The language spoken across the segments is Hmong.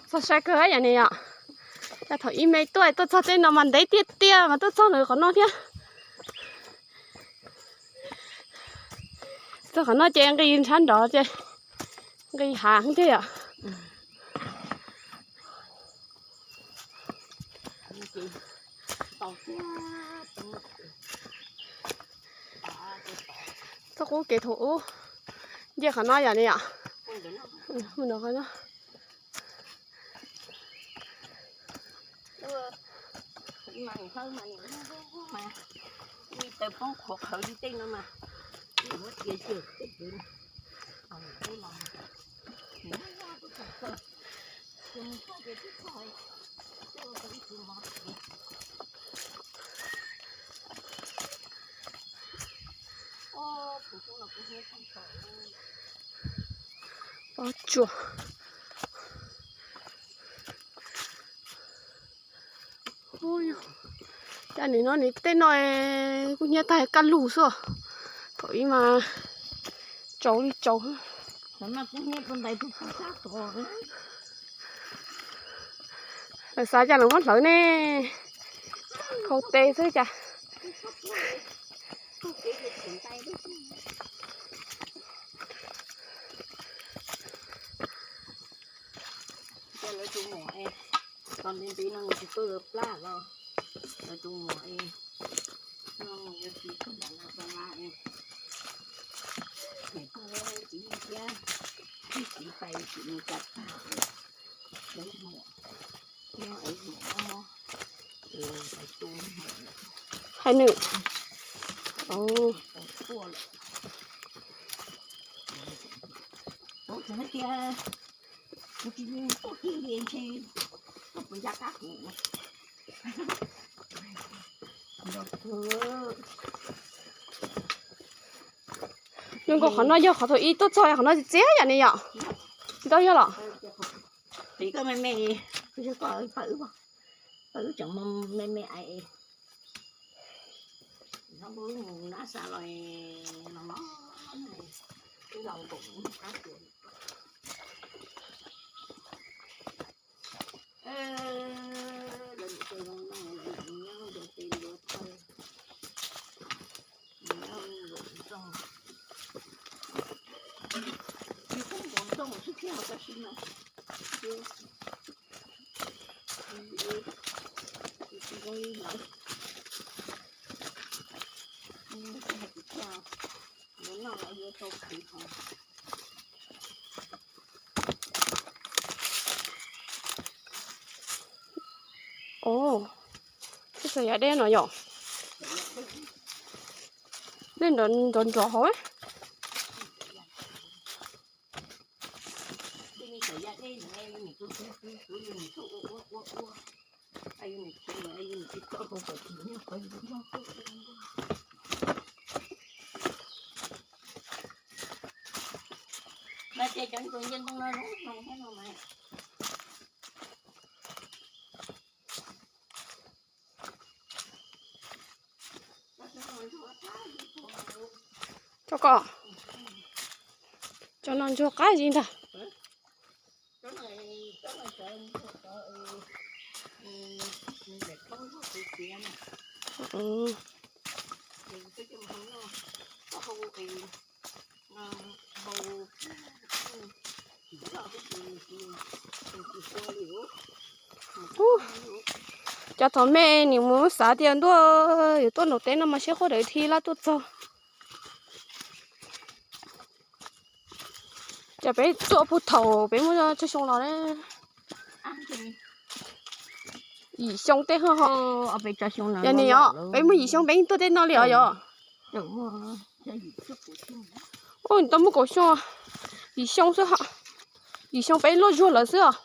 Txog sai kawg yom ne yom. Cas thaum ib me tuaj tuaj txog tej no mas ntev tiag tiag mas tuaj txog lawm qhov no thiab. Txog qhov no ces nqis ntshav nrov ces nqis hav thiab yom. Txoj qub kev thaum ub nce qhov no yom ne yom. Mus no qhov no. Pob tsuas. Ua cas nim no nim tej no kuj hnyiab tag kaj lug xwb. Thaum ub mas tsaus li tsaus. Lawv xav cas lawv muab hlawv ne, khau tes xwb cas. Tau ntev ntev no nws tsis tuaj lawv plab los lawv tus muam es no mus yuav txiv txog nram no tau la es txiv thiab txiv pais txiv mus tsa tag lawv muam no es muam no hais nws tuaj lawm. Kuv tsis tuaj kiag li ntshe tuaj puas ncaj qab kuv. Zoo nkaus qhov no yog qhov thaum ib tuaj txog qhov no txias yom ne yom. Tsis tau yog los? Pim koj me me, koj yog koj pawg wb, pawg wb tseem me me es. Wb mus nab xav los los los, wb los nkaum qab tuaj. Lawv niam tais zoo no lawv nyob nrog tes nrog taw, nyob nkaum zog, tsis pub nkaum zog xwb thiab tab sis mas tsis zoo li lawv, tsis thiaj, lawv noj lawv yuav tau khwv os. Ov, txawm yav deb no yom. Dej nrov nrov hauv. Tso ko, tso no ntsuag qab zis ntag. Cov thaum me nws mus xav tias ntuj yuav tuaj nram teb no mas siab quaj dawb thiab laj tuaj txog. Ces peb tuaj puag thaum peb muaj tsawg xyoo los ne? Yim xyoo tej ho. Yog ni os, peb muaj yim xyoo peb tuaj tej no li os yog. Ua tau muaj kaum xyoo, yim xyoo xwb, yim xyoo peb luaj zuag lawm xwb os.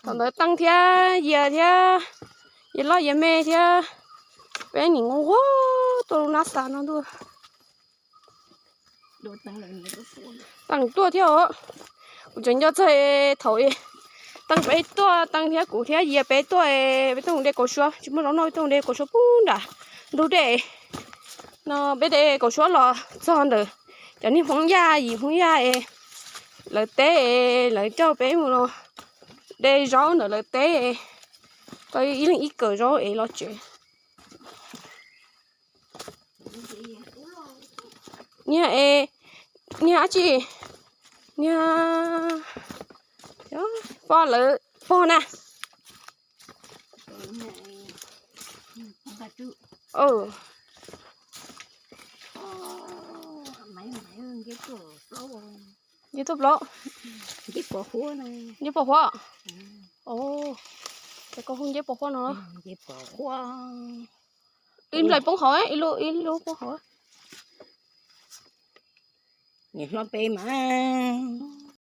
Thaum ntawd Teej thiab Yias thiab, Yias loj Yias me thiab, peb nim nquag nquag tuaj lub nab xa no ntuj. Teej tuaj thiab os. Kuv tseem nco txog thaum Teej peb tuaj, Teej thiab kuv thiab Yias peb tuaj, peb tuaj mus de kaus suav, tsis muaj zaub noj, peb tuaj mus de kaus suav puag nram ntug dej. No peb de kaum suab los txog ntawm cov niag Hmoob Yaj, yim Hmoob Yaj es lawv teb es lawv coj peb mus de zaub ntawm lawv teb, koj ib leeg ib kawm zaub es los tsev. Niag es, niag dab tsi, niag pog lawv pog na. Nce tuaj plaub, nce pos huab. Ces koj hu nce pos huab no. Ib nplais poob hauv, ib lub, ib lub poob hauv. Niam hlob peb mas